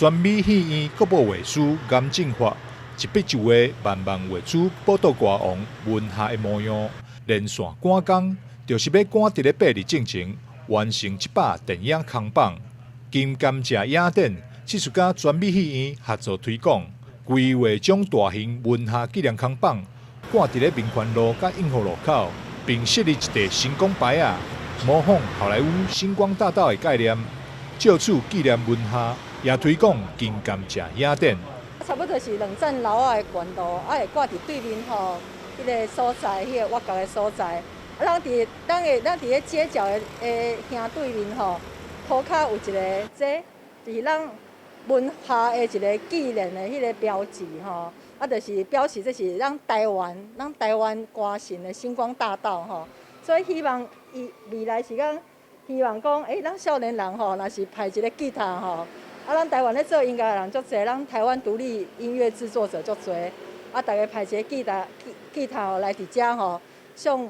全美戲院國寶畫師顏正發一筆一畫慢慢畫出寶島歌王文夏的模樣，連線趕工，就是欲趕佇咧8日進前完成這百電影空榜。金甘蔗影展這次佮全美戲院合作推廣，規劃將大型文夏紀念空榜掛佇咧民權路佮永和路口，並設立一塊星光牌仔，模仿好萊塢星光大道的概念，藉此紀念文夏，也推廣金甘蔗影展。差不多是兩層樓仔的懸度，啊會掛佇對面吼，彼个所在，彼个挖角的所在。啊，咱佇咧街角的兄對面吼，塗跤有一个這，就是咱文夏的一个紀念的彼个標誌吼。啊，就是表示這是咱台灣歌神的星光大道吼。所以希望伊未來是講，希望講，咱少年人吼，若是排一个吉他吼。啊，咱台灣咧做音樂的人足濟，咱台灣獨立音樂製作者足濟。啊，逐家排一个吉他來佇遮吼，向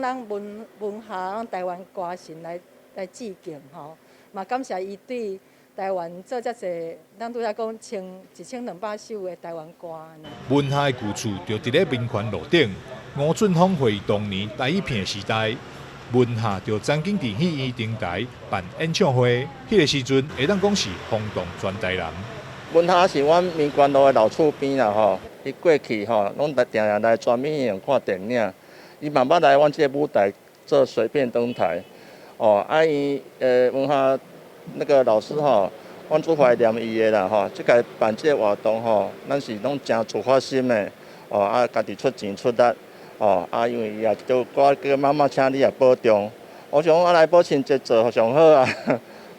咱文夏、咱台灣歌神來致敬吼。嘛感謝伊對台灣做遮濟，咱拄才講1200首的台灣歌。文夏的舊厝就佇咧民權路頂，吳俊峰回憶當年台語片的時代。文夏就曾經佇戲院頂台辦演唱會，彼个時陣會當講是轟動全台南。文夏是阮民權路的老厝邊啦吼，伊過去吼攏定定來全美戲院看電影，伊嘛捌來阮這个舞台做隨便登台，哦，啊伊文夏那個老師吼，阮足懷念伊的啦吼，這屆辦這个活動吼，咱是攏誠自發心的，哦啊，家己出錢出力。哦，啊，因為伊也就歌叫媽媽請你也保重，我想啊來母親節做上好啊，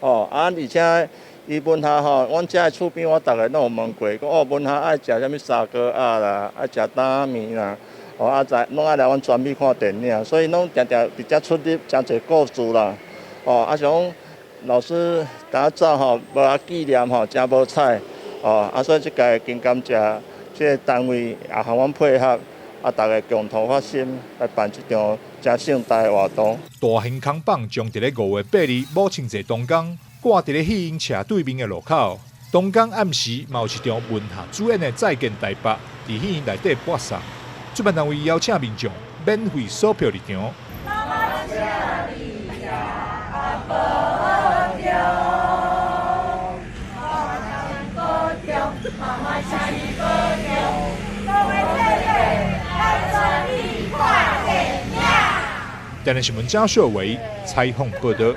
哦，啊而且伊文夏吼，阮遮的厝邊我逐个攏有問過，講哦文夏愛食啥物砂鍋仔啦，愛食擔仔麵啦，哦啊在攏愛來阮全美看電影，所以攏定定佇遮出入誠濟故事啦，哦啊想講老師當走吼，無啊紀念吼，誠無彩，哦啊所以這屆金甘蔗這个單位也和阮配合。啊！大家共同發心來辦這場誠盛大的活動。大型空榜將佇咧5月8日母親節當天掛佇咧戲院斜對面的路口。當天暗時嘛有一場文夏主演的再見台北佇戲院內底播送。主辦單位邀請民眾免費索票入場。媽媽請你也保重，媽媽保重，媽媽請你保重。各位姐姐。電視新聞張秀維採訪報導。